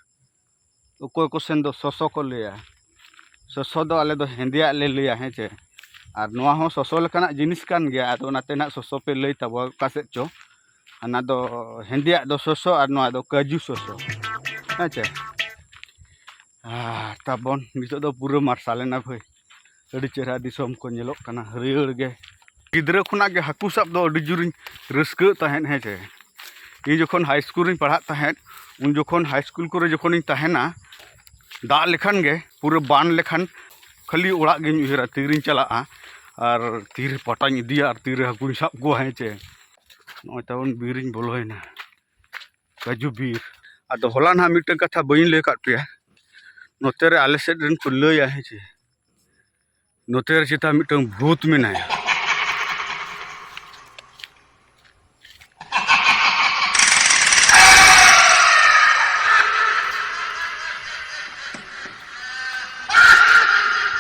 ᱚᱠᱚᱭ ᱠᱚ ᱥᱮᱱ ᱫᱚ ᱥᱚᱥᱚ ᱠᱚ ᱞᱟᱹᱭᱟ᱾ ᱥᱚᱥᱚ ᱫᱚ ᱟᱞᱮ ᱫᱚ ᱦᱮᱸᱫᱮᱭᱟᱜ ᱞᱮ ᱞᱟᱹᱭᱟ, ᱦᱮᱸ ᱪᱮ᱾ ᱟᱨ ᱱᱚᱣᱟ ᱦᱚᱸ ᱥᱚᱥᱚ ᱞᱮᱠᱟᱱᱟᱜ ᱡᱤᱱᱤᱥ ᱠᱟᱱ ᱜᱮᱭᱟ, ᱟᱫᱚ ᱚᱱᱟᱛᱮ ᱱᱟᱦᱟᱜ ᱥᱚᱥᱚ ᱯᱮ ᱞᱟᱹᱭ ᱛᱟᱵᱚᱣᱟ ᱚᱠᱟ ᱥᱮᱫ ᱪᱚ᱾ ᱚᱱᱟ ᱫᱚ ᱦᱮᱸᱫᱮᱭᱟᱜ ᱫᱚ ᱥᱚᱥᱚ ᱟᱨ ᱱᱚᱣᱟ ᱫᱚ ᱠᱟᱹᱡᱩ ᱥᱚᱥᱚ, ᱦᱮᱸ ᱪᱮ᱾ ᱟᱨ ᱛᱟᱵᱚᱱ ᱱᱤᱛᱚᱜ ᱫᱚ ᱯᱩᱨᱟᱹ ᱢᱟᱨᱥᱟᱞ ᱮᱱᱟ ᱵᱷᱟᱹᱭ, ᱟᱹᱰᱤ ᱪᱮᱦᱨᱟ ᱫᱤᱥᱚᱢ ᱠᱚ ᱧᱮᱞᱚᱜ ᱠᱟᱱᱟ, ᱦᱟᱹᱨᱭᱟᱹᱲ ᱜᱮ᱾ ᱜᱤᱫᱽᱨᱟᱹ ᱠᱷᱚᱱᱟᱜ ᱜᱮ ᱦᱟᱹᱠᱩ ᱥᱟᱵ ᱫᱚ ᱟᱹᱰᱤ ᱡᱳᱨᱤᱧ ᱨᱟᱹᱥᱠᱟᱹᱜ ᱛᱟᱦᱮᱸᱫ, ᱦᱮᱸ ᱪᱮ᱾ ᱤᱧ ᱡᱚᱠᱷᱚᱱ ᱦᱟᱭ ᱥᱠᱩᱞ ᱨᱤᱧ ᱯᱟᱲᱦᱟᱜ ᱛᱟᱦᱮᱸᱫ, ᱩᱱ ᱡᱚᱠᱷᱚᱱ ᱦᱟᱭ ᱥᱠᱩᱞ ᱠᱚᱨᱮ ᱡᱚᱠᱷᱚᱱᱤᱧ ᱛᱟᱦᱮᱱᱟ, ᱫᱟᱜ ᱞᱮᱠᱷᱟᱱ ᱜᱮ, ᱯᱩᱨᱟᱹ ᱵᱟᱱ ᱞᱮᱠᱷᱟᱱ, ᱠᱷᱟᱹᱞᱤ ᱚᱲᱟᱜ ᱜᱤᱧ ᱩᱭᱦᱟᱹᱨᱟ, ᱛᱤᱨᱤᱧ ᱪᱟᱞᱟᱜᱼᱟ ᱟᱨ ᱛᱤᱨᱮ ᱯᱟᱴᱟᱧ ᱤᱫᱤᱭᱟ ᱟᱨ ᱛᱤᱨᱮ ᱦᱟᱹᱠᱩᱧ ᱥᱟᱵ ᱠᱚᱣᱟ, ᱦᱮᱸ ᱪᱮ᱾ ᱱᱚᱜᱼᱚᱭ ᱛᱟᱵᱚᱱ ᱵᱤᱨᱤᱧ ᱵᱚᱞᱚᱭᱮᱱᱟ, ᱠᱟᱹᱡᱩ ᱵᱤᱨ᱾ ᱟᱫᱚ ᱦᱚᱞᱟ ᱱᱟᱦᱟᱜ ᱢᱤᱫᱴᱟᱝ ᱠᱟᱛᱷᱟ ᱵᱟᱹᱧ ᱞᱟᱹᱭ ᱟᱠᱟᱫ ᱯᱮᱭᱟ, ᱱᱚᱛᱮ ᱨᱮ ᱟᱞᱮ ᱥᱮᱫ ᱨᱮᱱ ᱠᱚ ᱞᱟᱹᱭᱟ, ᱦᱮᱸ ᱪᱮ, ᱱᱚᱛᱮ ᱨᱮ ᱪᱮᱛᱟ ᱢᱤᱫᱴᱟᱝ ᱵᱷᱩᱛ ᱢᱮᱱᱟᱭᱟ᱾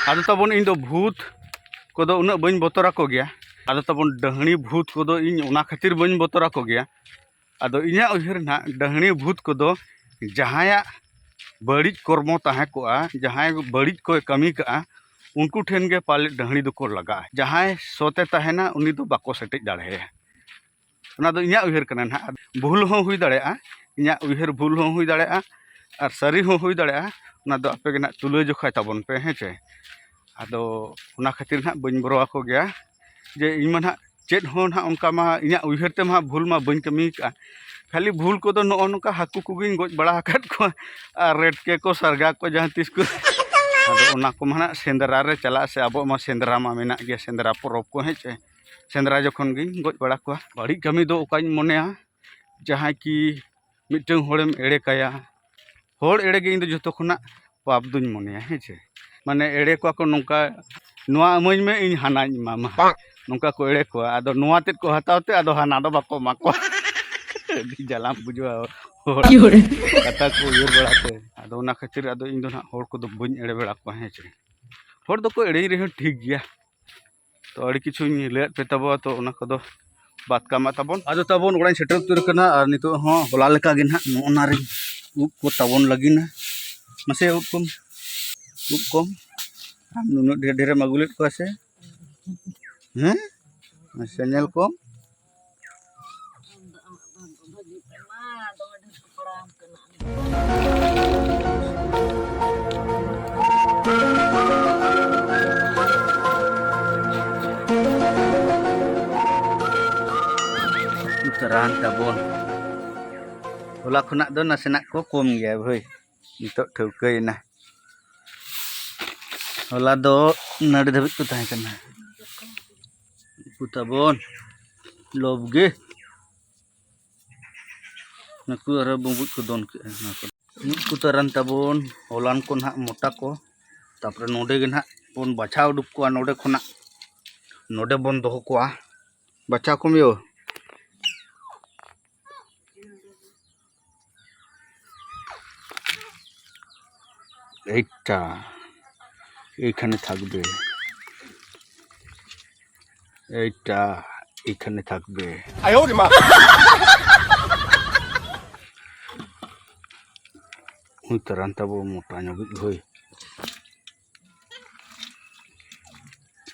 ᱟᱫᱚ ᱛᱟᱵᱚᱱ ᱤᱧ ᱫᱚ ᱵᱷᱩᱛ ᱠᱚᱫᱚ ᱩᱱᱟᱹᱜ ᱵᱟᱹᱧ ᱵᱚᱛᱚᱨ ᱟᱠᱚ ᱜᱮᱭᱟ᱾ ᱟᱫᱚ ᱛᱟᱵᱚᱱ ᱰᱟᱹᱦᱲᱤ ᱵᱷᱩᱛ ᱠᱚᱫᱚ ᱤᱧ ᱚᱱᱟ ᱠᱷᱟᱹᱛᱤᱨ ᱵᱟᱹᱧ ᱵᱚᱛᱚᱨ ᱟᱠᱚ ᱜᱮᱭᱟ᱾ ᱟᱫᱚ ᱤᱧᱟᱹᱜ ᱩᱭᱦᱟᱹᱨ ᱱᱟᱦᱟᱜ, ᱰᱟᱹᱦᱲᱤ ᱵᱷᱩᱛ ᱠᱚᱫᱚ ᱡᱟᱦᱟᱸᱭᱟᱜ ᱵᱟᱹᱲᱤᱡ ᱠᱚᱨᱢᱚ ᱛᱟᱦᱮᱸ ᱠᱚᱜᱼᱟ, ᱡᱟᱦᱟᱸᱭ ᱵᱟᱹᱲᱤᱡ ᱠᱚᱭ ᱠᱟᱹᱢᱤ ᱠᱟᱜᱼᱟ, ᱩᱱᱠᱩ ᱴᱷᱮᱱ ᱜᱮ ᱯᱟᱞᱮᱫ ᱰᱟᱹᱦᱲᱤ ᱫᱚᱠᱚ ᱞᱟᱜᱟᱜᱼᱟ᱾ ᱡᱟᱦᱟᱸᱭ ᱥᱚᱛᱮ ᱛᱟᱦᱮᱱᱟ, ᱩᱱᱤ ᱫᱚ ᱵᱟᱠᱚ ᱥᱮᱴᱮᱡ ᱫᱟᱲᱮᱭᱟᱭᱟ᱾ ᱚᱱᱟ ᱫᱚ ᱤᱧᱟᱹᱜ ᱩᱭᱦᱟᱹᱨ ᱠᱟᱱᱟ ᱱᱟᱦᱟᱜ᱾ ᱵᱷᱩᱞ ᱦᱚᱸ ᱦᱩᱭ ᱫᱟᱲᱮᱭᱟᱜᱼᱟ, ᱤᱧᱟᱹᱜ ᱩᱭᱦᱟᱹᱨ ᱵᱷᱩᱞ ᱦᱚᱸ ᱦᱩᱭ ᱫᱟᱲᱮᱭᱟᱜᱼᱟ, ᱟᱨ ᱥᱟᱹᱨᱤ ᱦᱚᱸ ᱦᱩᱭ ᱫᱟᱲᱮᱭᱟᱜᱼᱟ᱾ ᱚᱱᱟ ᱫᱚ ᱟᱯᱮ ᱜᱮ ᱱᱟᱦᱟᱜ ᱛᱩᱞᱟᱹ ᱡᱚᱠᱷᱟᱭ ᱛᱟᱵᱚᱱ ᱯᱮ, ᱦᱮᱸ ᱪᱮ᱾ ᱟᱫᱚ ᱚᱱᱟ ᱠᱷᱟᱹᱛᱤᱨ ᱱᱟᱦᱟᱜ ᱵᱟᱹᱧ ᱵᱚᱨᱚ ᱟᱠᱚ ᱜᱮᱭᱟ, ᱡᱮ ᱤᱧ ᱢᱟ ᱱᱟᱦᱟᱜ ᱪᱮᱫ ᱦᱚᱸ ᱱᱟᱦᱟᱜ ᱚᱱᱠᱟ ᱢᱟ ᱤᱧᱟᱹᱜ ᱩᱭᱦᱟᱹᱨ ᱛᱮᱢᱟ ᱵᱷᱩᱞ ᱢᱟ ᱵᱟᱹᱧ ᱠᱟᱹᱢᱤ ᱟᱠᱟᱫᱼᱟ᱾ ᱠᱷᱟᱹᱞᱤ ᱵᱷᱩᱞ ᱠᱚᱫᱚ ᱱᱚᱜᱼᱚ ᱱᱚᱝᱠᱟ ᱦᱟᱹᱠᱩ ᱠᱚᱜᱮᱧ ᱜᱚᱡ ᱵᱟᱲᱟ ᱟᱠᱟᱫ ᱠᱚᱣᱟ, ᱟᱨ ᱨᱮᱴᱠᱮ ᱠᱚ, ᱥᱟᱨᱜᱟ ᱠᱚ ᱡᱟᱦᱟᱸ ᱛᱤᱥ ᱠᱚ᱾ ᱟᱫᱚ ᱚᱱᱟ ᱠᱚᱢᱟ ᱱᱟᱦᱟᱜ ᱥᱮᱸᱫᱽᱨᱟ ᱨᱮ ᱪᱟᱞᱟᱜ ᱥᱮ, ᱟᱵᱚᱣᱟᱜ ᱢᱟ ᱥᱮᱸᱫᱽᱨᱟ ᱢᱟ ᱢᱮᱱᱟᱜ ᱜᱮᱭᱟ, ᱥᱮᱸᱫᱽᱨᱟ ᱯᱚᱨᱚᱵᱽ ᱠᱚ, ᱦᱮᱸ ᱪᱮ᱾ ᱥᱮᱸᱫᱽᱨᱟ ᱡᱚᱠᱷᱚᱱ ᱜᱤᱧ ᱜᱚᱡ ᱵᱟᱲᱟ ᱠᱚᱣᱟ᱾ ᱵᱟᱹᱲᱤᱡ ᱠᱟᱹᱢᱤ ᱫᱚ ᱚᱠᱟᱧ ᱢᱚᱱᱮᱭᱟ, ᱡᱟᱦᱟᱸᱭ ᱠᱤ ᱢᱤᱫᱴᱟᱝ ᱦᱚᱲᱮᱢ ᱮᱲᱮ ᱠᱟᱭᱟ, ᱦᱚᱲ ᱮᱲᱮ ᱜᱮ ᱤᱧ ᱫᱚ ᱡᱷᱚᱛᱚ ᱠᱷᱚᱱᱟᱜ ᱯᱟᱯ ᱫᱩᱧ ᱢᱚᱱᱮᱭᱟ, ᱦᱮᱸ ᱪᱮ᱾ ᱢᱟᱱᱮ ᱮᱲᱮ ᱠᱚᱣᱟ ᱠᱚ ᱱᱚᱝᱠᱟ, "ᱱᱚᱣᱟ ᱤᱢᱟᱹᱧ ᱢᱮ, ᱤᱧ ᱦᱟᱱᱟᱧ ᱮᱢᱟᱢᱟ", ᱱᱚᱝᱠᱟ ᱠᱚ ᱮᱲᱮ ᱠᱚᱣᱟ᱾ ᱟᱫᱚ ᱱᱚᱣᱟ ᱛᱮᱫ ᱠᱚ ᱦᱟᱛᱟᱣ ᱛᱮ ᱟᱫᱚ ᱦᱟᱱᱟ ᱫᱚ ᱵᱟᱠᱚ ᱮᱢᱟ ᱠᱚᱣᱟ᱾ ᱟᱹᱰᱤ ᱡᱟᱞᱟᱢ ᱵᱩᱡᱷᱟᱹᱣᱟ ᱦᱚᱲ ᱠᱟᱛᱷᱟ ᱠᱚ ᱩᱭᱦᱟᱹᱨ ᱵᱟᱲᱟ ᱛᱮ᱾ ᱟᱫᱚ ᱚᱱᱟ ᱠᱷᱟᱹᱛᱤᱨ ᱟᱫᱚ ᱤᱧ ᱫᱚ ᱱᱟᱦᱟᱜ ᱦᱚᱲ ᱠᱚᱫᱚ ᱵᱟᱹᱧ ᱮᱲᱮ ᱵᱟᱲᱟ ᱠᱚᱣᱟ, ᱦᱮᱸ ᱪᱮ᱾ ᱦᱚᱲ ᱫᱚᱠᱚ ᱮᱲᱮᱧ ᱨᱮᱦᱚᱸ ᱴᱷᱤᱠ ᱜᱮᱭᱟ᱾ ᱛᱚ ᱟᱹᱰᱤ ᱠᱤᱪᱷᱩᱧ ᱞᱟᱹᱭᱟᱫ ᱯᱮ ᱛᱟᱵᱚᱱᱟ, ᱛᱚ ᱚᱱᱟ ᱠᱚᱫᱚ ᱵᱟᱫ ᱠᱟᱜ ᱢᱟ ᱛᱟᱵᱚᱱ᱾ ᱟᱫᱚ ᱛᱟᱵᱚᱱ ᱚᱲᱟᱜ ᱤᱧ ᱥᱮᱴᱮᱨ ᱩᱛᱟᱹᱨ ᱟᱠᱟᱱᱟ, ᱟᱨ ᱱᱤᱛᱚᱜ ᱦᱚᱸ ᱦᱚᱞᱟ ᱞᱮᱠᱟ ᱜᱮ ᱱᱟᱦᱟᱜ ᱱᱚᱜᱼᱚ ᱱᱟ ᱨᱮ ᱩᱵ ᱠᱚ ᱛᱟᱵᱚᱱ ᱞᱟᱹᱜᱤᱫ ᱱᱟ᱾ ᱢᱟᱥᱮ ᱩᱵ ᱠᱚᱢ, ᱩᱵ ᱠᱚᱢ, ᱟᱢ ᱱᱩᱱᱟᱹᱜ ᱰᱷᱮᱨ ᱰᱷᱮᱨᱮᱢ ᱟᱹᱜᱩ ᱞᱮᱫ ᱠᱚᱣᱟ ᱥᱮ? ᱦᱮᱸ? ᱢᱟᱥᱮ ᱧᱮᱞ ᱠᱚᱢ᱾ ᱩᱛᱟᱹᱨᱟᱱ ᱛᱟᱵᱚᱱ᱾ ᱦᱚᱞᱟ ᱠᱷᱚᱱᱟᱜ ᱫᱚ ᱱᱟᱥᱮᱱᱟᱜ ᱠᱚ ᱠᱚᱢ ᱜᱮᱭᱟ ᱵᱷᱟᱹᱭ, ᱱᱤᱛᱚᱜ ᱴᱷᱟᱹᱣᱠᱟᱹᱭᱮᱱᱟ᱾ ᱦᱚᱞᱟ ᱫᱚ ᱱᱟᱹᱲᱤ ᱫᱷᱟᱹᱵᱤᱡ ᱠᱚ ᱛᱟᱦᱮᱸ ᱠᱟᱱᱟ᱾ ᱩᱱᱠᱩ ᱛᱟᱵᱚᱱ ᱞᱚᱵᱽ ᱜᱮ᱾ ᱱᱩᱠᱩ ᱟᱨᱦᱚᱸ ᱵᱩᱸᱵᱩᱡ ᱠᱚ ᱫᱚᱱ ᱠᱮᱜᱼᱟ᱾ ᱚᱱᱟ ᱠᱚ ᱢᱤᱫ ᱠᱚ ᱛᱟᱨᱟᱱ ᱛᱟᱵᱚᱱ, ᱦᱚᱞᱟᱱ ᱠᱚ ᱱᱟᱦᱟᱜ ᱢᱚᱴᱟ ᱠᱚ, ᱛᱟᱯᱚᱨᱮ ᱱᱚᱰᱮ ᱜᱮ ᱱᱟᱦᱟᱜ ᱵᱚᱱ ᱵᱟᱪᱷᱟᱣ ᱩᱰᱩᱠ ᱠᱚᱣᱟ, ᱱᱚᱰᱮ ᱠᱷᱚᱱᱟᱜ ᱱᱚᱰᱮ ᱵᱚᱱ ᱫᱚᱦᱚ ᱠᱚᱣᱟ᱾ ᱵᱟᱪᱷᱟᱣ ᱠᱚᱢ ᱭᱳ᱾ এইটা এখানে থাকবে, এইটা এখানে থাকবে। ᱩᱭ ᱛᱟᱨᱟᱱ ᱛᱟᱵᱚ ᱢᱚᱴᱟ ᱧᱚᱜᱤᱡ ᱵᱷᱟᱹᱭ᱾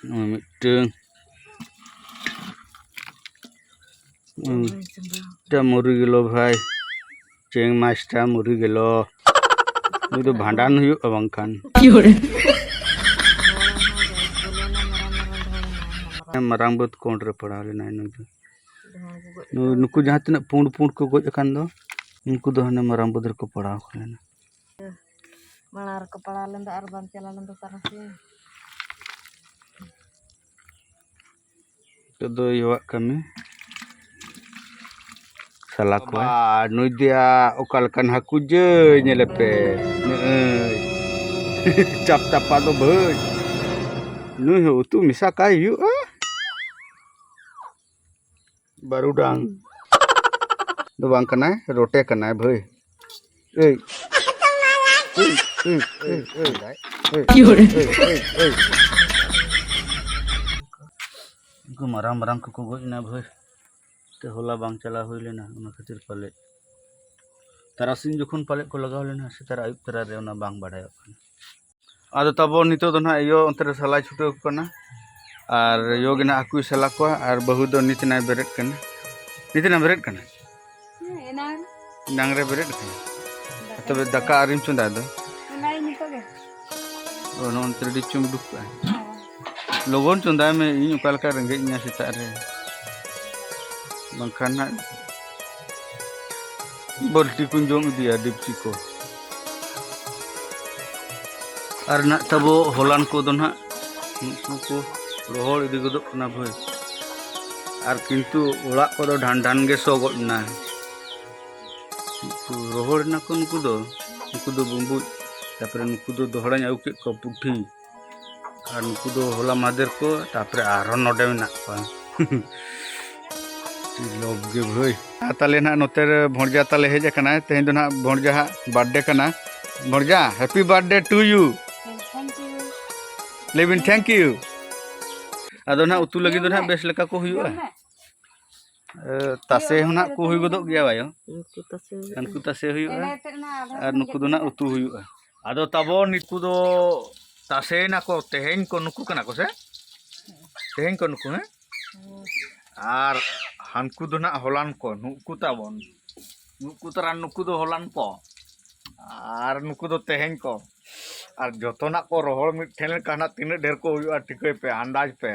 ᱱᱚᱜᱼᱚᱭ ᱢᱤᱫᱴᱟᱹᱝ᱾ ᱩᱸ, ᱢᱤᱫᱴᱟᱹᱝ ᱢᱩᱨᱤ ᱜᱮᱞᱚ ᱵᱷᱟᱭ᱾ ᱪᱮᱝ ᱢᱟᱥᱴᱟᱨ ᱢᱩᱨᱤ ᱜᱮᱞᱚ᱾ ᱱᱩᱭ ᱫᱚ ᱵᱷᱟᱸᱰᱟᱱ ᱦᱩᱭᱩᱜᱼᱟ ᱵᱟᱝᱠᱷᱟᱱ᱾ ᱢᱟᱨᱟᱝ ᱵᱟᱹᱫᱽ ᱠᱚᱸᱰ ᱨᱮ ᱯᱟᱲᱟᱣ ᱞᱮᱱᱟᱭ ᱱᱩᱭ ᱫᱚ᱾ ᱱᱩ-, ᱱᱩᱠᱩ ᱡᱟᱦᱟᱸ ᱛᱤᱱᱟᱹᱜ ᱯᱩᱸᱰ ᱯᱩᱸᱰ ᱠᱚ ᱜᱚᱡ ᱟᱠᱟᱱ ᱫᱚ, ᱩᱱᱠᱩ ᱫᱚ ᱦᱟᱱᱮ ᱢᱟᱨᱟᱝ ᱵᱟᱹᱫᱽ ᱨᱮᱠᱚ ᱯᱟᱲᱟᱣ ᱞᱮᱱᱟ᱾ ᱢᱟᱲᱟᱝ ᱨᱮᱠᱚ ᱯᱟᱲᱟᱣ ᱞᱮᱱ ᱫᱚ ᱟᱨ ᱵᱟᱝ ᱪᱟᱞᱟᱣ ᱞᱮᱱ ᱫᱚ ᱛᱟᱨᱟᱥᱤᱧ᱾ ᱱᱤᱛᱚᱜ ᱫᱚ ᱤᱭᱟᱹᱣᱟᱜ ᱠᱟᱹᱢᱤ᱾ ᱥᱟᱞᱟ ᱠᱚᱣᱟ᱾ ᱵᱟᱵᱟ, ᱱᱩᱭ ᱫᱚᱭᱟ ᱚᱠᱟ ᱞᱮᱠᱟᱱ ᱦᱟᱹᱠᱩ ᱡᱟᱹᱭ, ᱧᱮᱞᱮ ᱯᱮ᱾ ᱱᱩᱭ ᱪᱟᱯ ᱪᱟᱯᱟ ᱫᱚ ᱵᱷᱟᱹᱭ᱾ ᱱᱩᱭ ᱦᱚᱸ ᱩᱛᱩ ᱢᱮᱥᱟ ᱠᱟᱭ ᱦᱩᱭᱩᱜᱼᱟ᱾ ᱵᱟᱹᱨᱩᱰᱟᱝ ᱫᱚ ᱵᱟᱝ ᱠᱟᱱᱟᱭ, ᱨᱚᱴᱮ ᱠᱟᱱᱟᱭ ᱵᱷᱟᱹᱭ᱾ ᱮᱭ᱾ ᱮᱭ, ᱮᱭ, ᱮᱭ, ᱮᱭ, ᱮᱭ᱾ ᱩᱱᱠᱩ ᱢᱟᱨᱟᱝ ᱢᱟᱨᱟᱝ ᱠᱚᱠᱚ ᱜᱚᱡ ᱮᱱᱟ ᱵᱷᱟᱹᱭ᱾ ᱛᱮ ᱦᱚᱞᱟ ᱵᱟᱝ ᱪᱟᱞᱟᱣ ᱦᱩᱭ ᱞᱮᱱᱟ, ᱚᱱᱟ ᱠᱷᱟᱹᱛᱤᱨ ᱯᱟᱞᱮᱫ ᱛᱟᱨᱟᱥᱤᱧ ᱡᱚᱠᱷᱚᱱ ᱯᱟᱞᱮᱫ ᱠᱚ ᱞᱟᱜᱟᱣ ᱞᱮᱱᱟ, ᱥᱮᱛᱟᱜ ᱟᱹᱭᱩᱵ ᱛᱚᱨᱟ ᱨᱮ, ᱚᱱᱟ ᱵᱟᱝ ᱵᱟᱰᱟᱭᱚᱜ ᱠᱟᱱᱟ᱾ ᱟᱫᱚ ᱛᱟᱵᱚ ᱱᱤᱛᱚᱜ ᱫᱚ ᱱᱟᱦᱟᱜ ᱤᱭᱟᱹ ᱚᱱᱛᱮ ᱨᱮ ᱥᱟᱞᱟᱭ ᱪᱷᱩᱴᱟᱹᱣ ᱠᱟᱱᱟ, ᱟᱨ ᱤᱭᱟᱹ ᱜᱮ ᱱᱟᱦᱟᱜ ᱦᱟᱹᱠᱩᱭ ᱥᱟᱞᱟ ᱠᱚᱣᱟ, ᱟᱨ ᱵᱟᱹᱦᱩ ᱫᱚ ᱱᱤᱛ ᱱᱟᱭ ᱵᱮᱨᱮᱫ ᱠᱟᱱᱟ᱾ ᱱᱤᱛ ᱱᱟᱭ ᱵᱮᱨᱮᱫ ᱠᱟᱱᱟ? ᱦᱮᱸ, ᱮᱱᱟᱝ᱾ ᱮᱱᱟᱝ ᱨᱮ ᱵᱮᱨᱮᱫ ᱠᱟᱱᱟ᱾ ᱫᱟᱠᱟ ᱛᱚᱵᱮ ᱤᱥᱤᱱ᱾ ᱫᱟᱠᱟ ᱟᱹᱣᱨᱤᱢ ᱪᱚᱸᱫᱟᱭ ᱫᱚ? ᱪᱚᱸᱫᱟᱭ ᱱᱤᱛᱚᱜ ᱜᱮ᱾ ᱚ, ᱱᱚᱜᱼᱚ ᱱᱚᱛᱮ ᱨᱮ ᱰᱤᱯ ᱪᱚᱢ ᱩᱰᱩᱠ ᱠᱟᱜᱼᱟ᱾ ᱦᱮᱸ᱾ ᱞᱚᱜᱚᱱ ᱪᱚᱸᱫᱟᱭ ᱢᱮ, ᱤᱧ ᱚᱠᱟ ᱞᱮᱠᱟ ᱨᱮᱸᱜᱮᱡ ᱤᱧᱟ ᱥᱮᱛᱟᱜ ᱨᱮ᱾ ᱵᱟᱝᱠᱷᱟᱱ ᱦᱟᱸᱜ ᱵᱟᱹᱞᱴᱤ ᱠᱚᱧ ᱡᱚᱢ ᱤᱫᱤᱭᱟ, ᱰᱤᱯᱪᱤ ᱠᱚ᱾ ᱟᱨ ᱱᱟᱜ ᱛᱟᱵᱚ ᱦᱚᱞᱟᱱ ᱠᱚᱫᱚ ᱱᱟᱜ ᱱᱩᱠᱩ ᱠᱚ ᱨᱚᱦᱚᱲ ᱤᱫᱤ ᱜᱚᱫᱚᱜ ᱠᱟᱱᱟ ᱵᱷᱟᱹᱭ᱾ ᱟᱨ ᱠᱤᱱᱛᱩ ᱚᱲᱟᱜ ᱠᱚᱫᱚ ᱰᱷᱟᱱ ᱰᱷᱟᱱ ᱜᱮ ᱥᱚ ᱜᱚᱫ ᱮᱱᱟ᱾ ᱱᱩᱠᱩ ᱨᱚᱦᱚᱲ ᱮᱱᱟ ᱠᱚ ᱱᱩᱠᱩ ᱫᱚ, ᱱᱩᱠᱩ ᱫᱚ ᱵᱩᱸᱵᱩᱡ᱾ ᱛᱟᱨᱯᱚᱨᱮ ᱱᱩᱠᱩ ᱫᱚ ᱫᱚᱦᱲᱟᱧ ᱟᱹᱜᱩ ᱠᱮᱫ ᱠᱚᱣᱟ ᱯᱩᱴᱷᱤ᱾ ᱟᱨ ᱱᱩᱠᱩ ᱫᱚ ᱦᱚᱞᱟ ᱢᱟᱦᱫᱮᱨ ᱠᱚ, ᱛᱟᱨᱯᱚᱨᱮ ᱟᱨᱦᱚᱸ ᱱᱚᱰᱮ ᱢᱮᱱᱟᱜ ᱠᱚᱣᱟ᱾ ᱟᱹᱰᱤ ᱞᱚᱵᱽ ᱜᱮ ᱵᱷᱟᱹᱭ᱾ ᱟᱨ ᱛᱟᱦᱞᱮ ᱱᱟᱜ ᱱᱚᱛᱮ ᱨᱮ ᱵᱷᱚᱸᱡᱟ ᱛᱟᱞᱮ ᱦᱮᱡ ᱟᱠᱟᱱᱟᱭ᱾ ᱛᱮᱦᱮᱧ ᱫᱚ ᱱᱟᱜ ᱵᱷᱚᱸᱡᱟ ᱦᱟᱜ birthday ᱠᱟᱱᱟ᱾ ᱵᱷᱚᱸᱡᱟ, happy birthday to you᱾ Thank you᱾ ᱞᱟᱹᱭ ᱵᱤᱱ, "Thank you᱾" ᱟᱫᱚ ᱱᱟᱜ ᱩᱛᱩ ᱞᱟᱹᱜᱤᱫ ᱫᱚ ᱱᱟᱜ ᱵᱮᱥ ᱞᱮᱠᱟ ᱠᱚ ᱦᱩᱭᱩᱜᱼᱟ᱾ ᱡᱚᱢ ᱢᱮ᱾ ᱮ, ᱛᱟᱥᱮ ᱦᱚᱸ ᱱᱟᱜ ᱠᱚ ᱦᱩᱭ ᱜᱚᱫᱚᱜ ᱜᱮᱭᱟ ᱵᱟᱭᱳ᱾ ᱩᱱᱠᱩ ᱛᱟᱥᱮ ᱦᱩᱭᱩᱜᱼᱟ᱾ ᱦᱟᱱᱠᱩ ᱛᱟᱥᱮ ᱦᱩᱭᱩᱜᱼᱟ᱾ ᱮᱱᱮ ᱛᱮᱫ ᱱᱟ ᱟᱫᱷᱟ ᱟᱨ ᱠᱚ ᱱᱩᱠᱩ ᱫᱚ ᱱᱟᱜ ᱡᱟᱹᱯᱤᱫᱟ᱾ ᱩᱛᱩ ᱦᱩᱭᱩᱜᱼᱟ᱾ ᱟᱫᱚ ᱛᱟᱵᱚ ᱱᱩᱠᱩ ᱫᱚ ᱛᱟᱥᱮᱭᱮᱱᱟ ᱠᱚ, ᱛᱮᱦᱮᱧ ᱠᱚ ᱱᱩᱠᱩ ᱠᱟᱱᱟ ᱠᱚ ᱥᱮ? ᱛᱮᱦᱮᱧ ᱠᱚ ᱱᱩᱠᱩ, ᱦᱮᱸ? ᱦᱳᱭ᱾ ᱟᱨ ᱦᱟᱱᱠᱩ ᱫᱚ ᱱᱟᱜ ᱦᱚᱞᱟᱱ ᱠᱚ, ᱱᱩᱠᱩ ᱛᱟᱵᱚᱱ᱾ ᱱᱩᱠᱩ ᱛᱟᱨᱟ, ᱱᱩᱠᱩ ᱫᱚ ᱦᱚᱞᱟᱱ ᱠᱚ᱾ ᱟᱨ ᱱᱩᱠᱩ ᱫᱚ ᱛᱮᱦᱮᱧ ᱠᱚ᱾ ᱟᱨ ᱡᱚᱛᱚᱱᱟᱜ ᱠᱚ ᱨᱚᱦᱚᱲ ᱢᱤᱫ ᱴᱷᱮᱱ ᱞᱮᱱᱠᱷᱟᱱ ᱱᱟᱜ ᱛᱤᱱᱟᱹᱜ ᱰᱷᱮᱨ ᱠᱚ ᱦᱩᱭᱩᱜᱼᱟ, ᱴᱷᱤᱠᱟᱹᱭ ᱯᱮ, ᱟᱱᱫᱟᱡᱽ ᱯᱮ᱾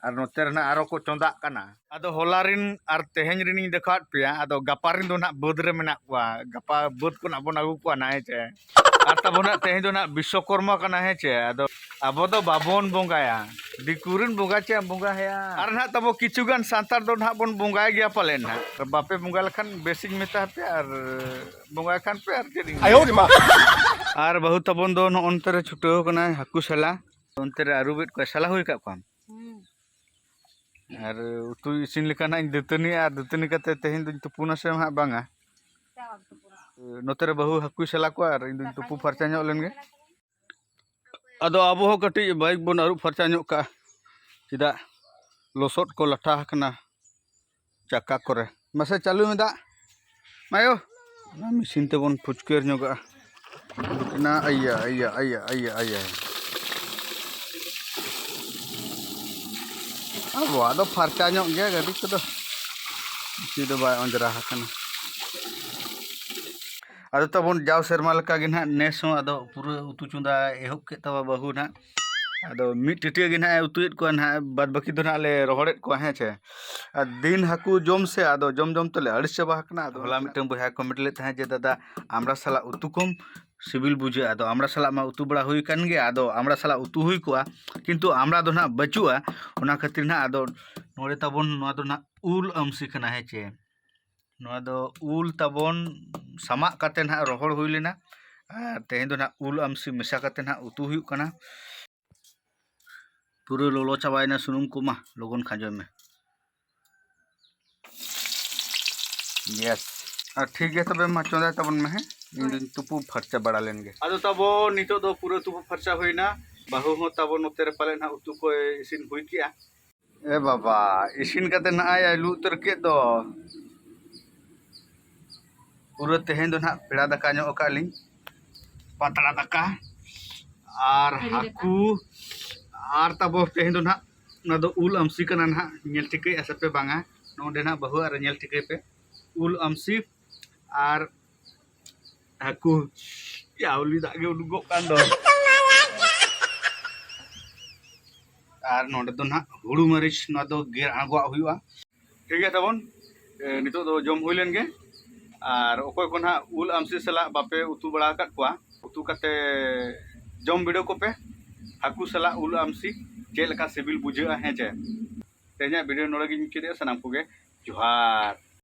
ᱟᱨ ᱱᱚᱛᱮ ᱨᱮ ᱱᱟᱜ ᱟᱨᱚ ᱠᱚ ᱪᱚᱸᱫᱟᱜ ᱠᱟᱱᱟ᱾ ᱟᱫᱚ ᱦᱚᱞᱟ ᱨᱤᱱ ᱟᱨ ᱛᱮᱦᱮᱧ ᱨᱤᱱᱤᱧ ᱫᱮᱠᱷᱟᱣᱟᱫ ᱯᱮᱭᱟ, ᱟᱫᱚ ᱜᱟᱯᱟ ᱨᱤᱱ ᱫᱚ ᱱᱟᱜ ᱵᱟᱹᱫᱽ ᱨᱮ ᱢᱮᱱᱟᱜ ᱠᱚᱣᱟ, ᱜᱟᱯᱟ ᱵᱟᱹᱫᱽ ᱠᱷᱚᱱ ᱟᱵᱚᱱ ᱟᱹᱜᱩ ᱠᱚᱣᱟ ᱱᱟᱜ, ᱦᱮᱸ ᱪᱮ? ᱟᱨ ᱛᱟᱵᱚᱱ ᱱᱟᱜ ᱛᱮᱦᱮᱧ ᱫᱚ ᱱᱟᱜ ᱵᱤᱥᱥᱚᱠᱚᱨᱢᱟ ᱠᱟᱱᱟ, ᱦᱮᱸ ᱪᱮ? ᱟᱫᱚ ᱟᱵᱚ ᱫᱚ ᱵᱟᱵᱚᱱ ᱵᱚᱸᱜᱟᱭᱟ, ᱫᱤᱠᱩ ᱨᱤᱱ ᱵᱚᱸᱜᱟ ᱪᱮᱫ ᱮᱢ ᱵᱚᱸᱜᱟ ᱦᱮᱭᱟ? ᱟᱨ ᱱᱟᱜ ᱛᱟᱵᱚ ᱠᱤᱪᱷᱩ ᱜᱟᱱ ᱥᱟᱱᱛᱟᱲ ᱫᱚ ᱱᱟᱜ ᱵᱚᱱ ᱵᱚᱸᱜᱟᱭ ᱜᱮᱭᱟ ᱯᱟᱞᱮᱱ ᱱᱟᱜ, ᱵᱟᱯᱮ ᱵᱚᱸᱜᱟ ᱞᱮᱠᱷᱟᱱ ᱵᱮᱥᱤᱧ ᱢᱮᱛᱟ ᱯᱮᱭᱟ, ᱟᱨ ᱵᱚᱸᱜᱟᱭ ᱠᱷᱟᱱ ᱯᱮ ᱟᱨ ᱪᱮᱫ ᱤᱧ ᱟᱭᱳ ᱨᱮ ᱢᱟ᱾ ᱟᱨ ᱵᱟᱹᱦᱩ ᱛᱟᱵᱚᱱ ᱫᱚ ᱱᱚᱜᱼᱚ ᱱᱚᱛᱮ ᱨᱮ ᱪᱷᱩᱴᱟᱹᱣ ᱠᱟᱱᱟᱭ ᱦᱟᱹᱠᱩ ᱥᱟᱞᱟ᱾ ᱚᱱᱛᱮ ᱨᱮ ᱟᱹᱨᱩᱵᱮᱫ ᱠᱚᱣᱟᱭ, ᱥᱟᱞᱟ ᱦᱩᱭ ᱟᱠᱟᱫ ᱠᱚᱣᱟᱢ? ᱦᱩᱸ᱾ ᱟᱨ ᱩᱛᱩ ᱤᱥᱤᱱ ᱞᱮᱠᱟ ᱱᱟᱜ ᱤᱧ ᱫᱟᱹᱛᱟᱹᱱᱤᱜᱼᱟ, ᱟᱨ ᱫᱟᱹᱛᱟᱹᱱᱤ ᱠᱟᱛᱮ ᱛᱮᱦᱮᱧ ᱫᱚᱧ ᱛᱩᱯᱩᱱᱟ ᱥᱮ ᱦᱟᱸᱜ ᱵᱟᱝᱟ᱾ ᱪᱟᱞᱟᱜ ᱟᱢ ᱛᱩᱯᱩᱱᱟ? ᱱᱚᱛᱮ ᱨᱮ ᱵᱟᱹᱦᱩ ᱦᱟᱹᱠᱩᱭ ᱥᱟᱞᱟ ᱠᱚᱣᱟ ᱟᱨ ᱤᱧ ᱫᱚᱧ ᱛᱩᱯᱩ ᱯᱷᱟᱨᱪᱟ ᱧᱚᱜ ᱞᱮᱱ ᱜᱮ᱾ ᱟᱫᱚ ᱟᱵᱚ ᱦᱚᱸ ᱠᱟᱹᱴᱤᱡ ᱵᱟᱭᱤᱠ ᱵᱚᱱ ᱟᱹᱨᱩᱵ ᱯᱷᱟᱨᱪᱟ ᱧᱚᱜ ᱠᱟᱜᱼᱟ, ᱪᱮᱫᱟᱜ ᱞᱚᱥᱚᱫ ᱠᱚ ᱞᱟᱴᱷᱟ ᱟᱠᱟᱱᱟ ᱪᱟᱠᱟ ᱠᱚᱨᱮ᱾ ᱢᱟᱥᱮ ᱪᱟᱹᱞᱩᱭ ᱢᱮ ᱫᱟᱜ, ᱢᱟᱭᱳ᱾ ᱚᱱᱟ ᱢᱮᱥᱤᱱ ᱛᱮᱵᱚᱱ ᱯᱷᱩᱪᱠᱟᱹᱨ ᱧᱚᱜᱟᱜᱼᱟ᱾ ᱚᱱᱟ ᱟᱭᱟ, ᱟᱭᱟ, ᱟᱭᱟ, ᱟᱭᱟ, ᱟᱭᱟ᱾ ᱟᱵᱚᱣᱟᱜ ᱫᱚ ᱯᱷᱟᱨᱪᱟ ᱧᱚᱜ ᱜᱮᱭᱟ ᱜᱟᱹᱰᱤ ᱠᱚᱫᱚ, ᱵᱮᱥᱤ ᱫᱚ ᱵᱟᱭ ᱚᱸᱡᱽᱨᱟ ᱟᱠᱟᱱᱟ᱾ ᱟᱫᱚ ᱛᱟᱵᱚᱱ ᱡᱟᱣ ᱥᱮᱨᱢᱟ ᱞᱮᱠᱟ ᱜᱮ ᱱᱟᱦᱟᱜ ᱱᱮᱥ ᱦᱚᱸ ᱟᱫᱚ ᱯᱩᱨᱟᱹ ᱩᱛᱩ ᱪᱚᱸᱫᱟ ᱮᱦᱚᱵ ᱠᱮᱫ ᱛᱟᱵᱚᱱᱟ ᱵᱟᱹᱦᱩ ᱱᱟᱦᱟᱜ᱾ ᱟᱫᱚ ᱢᱤᱫ ᱴᱟᱹᱴᱭᱟᱹ ᱜᱮ ᱱᱟᱦᱟᱜ ᱮ ᱩᱛᱩᱭᱮᱫ ᱠᱚᱣᱟ ᱱᱟᱦᱟᱜ, ᱵᱟᱫ ᱵᱟᱹᱠᱤ ᱫᱚ ᱱᱟᱦᱟᱜ ᱞᱮ ᱨᱚᱦᱚᱲᱮᱫ ᱠᱚᱣᱟ, ᱦᱮᱸ ᱪᱮ᱾ ᱟᱨ ᱫᱤᱱ ᱦᱟᱹᱠᱩ ᱡᱚᱢ ᱥᱮ ᱟᱫᱚ ᱡᱚᱢ ᱡᱚᱢ ᱛᱮᱞᱮ ᱟᱹᱲᱤᱥ ᱪᱟᱵᱟ ᱟᱠᱟᱱᱟ᱾ ᱟᱫᱚ ᱦᱚᱞᱟ ᱢᱤᱫᱴᱟᱝ ᱵᱚᱭᱦᱟ ᱠᱚ ᱢᱮᱱ ᱞᱮᱫ ᱛᱟᱦᱮᱸᱫ ᱡᱮ, "ᱫᱟᱫᱟ, ᱟᱢᱲᱟ ᱥᱟᱞᱟᱜ ᱩᱛᱩ ᱠᱚᱢ, ᱥᱤᱵᱤᱞ ᱵᱩᱡᱷᱟᱹᱜᱼᱟ᱾" ᱟᱫᱚ ᱟᱢᱲᱟ ᱥᱟᱞᱟᱜ ᱢᱟ ᱩᱛᱩ ᱵᱟᱲᱟ ᱦᱩᱭ ᱟᱠᱟᱱ ᱜᱮᱭᱟ, ᱟᱫᱚ ᱟᱢᱲᱟ ᱥᱟᱞᱟᱜ ᱩᱛᱩ ᱦᱩᱭ ᱠᱚᱜᱼᱟ, ᱠᱤᱱᱛᱩ ᱟᱢᱲᱟ ᱫᱚ ᱱᱟᱦᱟᱜ ᱵᱟᱹᱪᱩᱜᱼᱟ᱾ ᱚᱱᱟ ᱠᱷᱟᱹᱛᱤᱨ ᱱᱟᱦᱟᱜ ᱟᱫᱚ ᱱᱚᱰᱮ ᱛᱟᱵᱚᱱ ᱱᱚᱣᱟ ᱫᱚ ᱱᱟᱦᱟᱜ ᱩᱞ ᱟᱢᱥᱤ ᱠᱟᱱᱟ, ᱦᱮᱸ ᱪᱮ᱾ ᱱᱚᱣᱟ ᱫᱚ ᱩᱞ ᱛᱟᱵᱚᱱ ᱥᱟᱢᱟᱜ ᱠᱟᱛᱮ ᱱᱟᱦᱟᱜ ᱨᱚᱦᱚᱲ ᱦᱩᱭ ᱞᱮᱱᱟ, ᱟᱨ ᱛᱮᱦᱮᱧ ᱫᱚ ᱱᱟᱦᱟᱜ ᱩᱞ ᱟᱢᱥᱤ ᱢᱮᱥᱟ ᱠᱟᱛᱮ ᱱᱟᱦᱟᱜ ᱩᱛᱩ ᱦᱩᱭᱩᱜ ᱠᱟᱱᱟ᱾ ᱯᱩᱨᱟᱹ ᱞᱚᱞᱚ ᱪᱟᱵᱟᱭᱮᱱᱟ ᱥᱩᱱᱩᱢ ᱠᱚᱢᱟ, ᱞᱚᱜᱚᱱ ᱠᱷᱟᱸᱡᱚᱭ ᱢᱮ᱾ ᱭᱮᱥ᱾ ᱟᱨ ᱴᱷᱤᱠ ᱜᱮᱭᱟ, ᱛᱚᱵᱮ ᱢᱟ ᱪᱚᱸᱫᱟᱭ ᱛᱟᱵᱚᱱ ᱢᱮ, ᱦᱮᱸ? ᱤᱧ ᱫᱩᱧ ᱛᱩᱯᱩ ᱯᱷᱟᱨᱪᱟ ᱵᱟᱲᱟ ᱞᱮᱱ ᱜᱮ᱾ ᱟᱫᱚ ᱛᱟᱵᱚ ᱱᱤᱛᱚᱜ ᱫᱚ ᱯᱩᱨᱟᱹ ᱛᱩᱯᱩ ᱯᱷᱟᱨᱪᱟ ᱦᱩᱭᱱᱟ᱾ ᱵᱟᱹᱦᱩ ᱦᱚᱸ ᱛᱟᱵᱚ ᱱᱚᱛᱮ ᱨᱮ ᱯᱟᱞᱮ ᱱᱟᱦᱟᱜ ᱩᱛᱩ ᱠᱚᱭ ᱤᱥᱤᱱ ᱦᱩᱭ ᱠᱮᱜᱼᱟ᱾ ᱮ ᱵᱟᱵᱟ, ᱤᱥᱤᱱ ᱠᱟᱛᱮ ᱱᱟᱦᱟᱜ ᱟᱭ ᱞᱩ ᱩᱛᱟᱹᱨ ᱠᱮᱫ ᱫᱚ᱾ ᱯᱩᱨᱟᱹ ᱛᱮᱦᱮᱧ ᱫᱚ ᱱᱟᱦᱟᱜ ᱯᱮᱲᱟ ᱫᱟᱠᱟ ᱧᱚᱜ ᱟᱠᱟᱫ ᱞᱤᱧ, ᱯᱟᱛᱲᱟ ᱫᱟᱠᱟ ᱟᱨ ᱛᱷᱟᱹᱨᱤ ᱫᱟᱠᱟ᱾ ᱦᱟᱹᱠᱩ, ᱟᱨ ᱛᱟᱵᱚ ᱛᱮᱦᱮᱧ ᱫᱚ ᱱᱟᱦᱟᱜ ᱚᱱᱟ ᱫᱚ ᱩᱞ ᱟᱢᱥᱤ ᱠᱟᱱᱟ ᱱᱟᱦᱟᱜ, ᱧᱮᱞ ᱴᱷᱤᱠᱟᱹᱭᱮᱫᱼᱟ ᱥᱮ ᱯᱮ ᱵᱟᱝᱟ? ᱱᱚᱰᱮ ᱱᱟᱦᱟᱜ ᱵᱟᱹᱦᱩ ᱟᱨ ᱧᱮᱞ ᱴᱷᱤᱠᱟᱹᱭ ᱯᱮ, ᱩᱞ ᱟᱢᱥᱤ ᱟᱨ ᱦᱟᱹᱠᱩ᱾ ᱭᱟ, ᱩᱞᱤ ᱫᱟᱜ ᱜᱮ ᱩᱰᱩᱠᱚᱜ ᱠᱟᱱ ᱫᱚ᱾ ᱟᱨ ᱱᱚᱰᱮ ᱫᱚ ᱱᱟᱦᱟᱜ ᱦᱩᱲᱩ ᱢᱟᱹᱨᱤᱪ, ᱱᱚᱣᱟ ᱫᱚ ᱜᱮᱨ ᱟᱬᱜᱚᱣᱟᱜ ᱦᱩᱭᱩᱜᱼᱟ᱾ ᱴᱷᱤᱠ ᱜᱮᱭᱟ ᱛᱟᱵᱚᱱ, ᱮ, ᱱᱤᱛᱚᱜ ᱫᱚ ᱡᱚᱢ ᱦᱩᱭ ᱞᱮᱱ ᱜᱮ᱾ ᱟᱨ ᱚᱠᱚᱭ ᱠᱚ ᱱᱟᱦᱟᱜ ᱩᱞ ᱟᱢᱥᱤ ᱥᱟᱞᱟᱜ ᱵᱟᱯᱮ ᱩᱛᱩ ᱵᱟᱲᱟ ᱟᱠᱟᱫ ᱠᱚᱣᱟ, ᱩᱛᱩ ᱠᱟᱛᱮ ᱡᱚᱢ ᱵᱤᱰᱟᱹᱣ ᱠᱚᱯᱮ ᱦᱟᱹᱠᱩ ᱥᱟᱞᱟᱜ ᱩᱞ ᱟᱢᱥᱤ, ᱪᱮᱫ ᱞᱮᱠᱟ ᱥᱤᱵᱤᱞ ᱵᱩᱡᱷᱟᱹᱜᱼᱟ, ᱦᱮᱸ ᱪᱮ? ᱛᱮᱦᱮᱧᱟᱜ video ᱱᱚᱰᱮ ᱜᱤᱧ ᱢᱩᱪᱟᱹᱫᱮᱜᱼᱟ᱾ ᱥᱟᱱᱟᱢ ᱠᱚᱜᱮ ᱡᱚᱦᱟᱨ᱾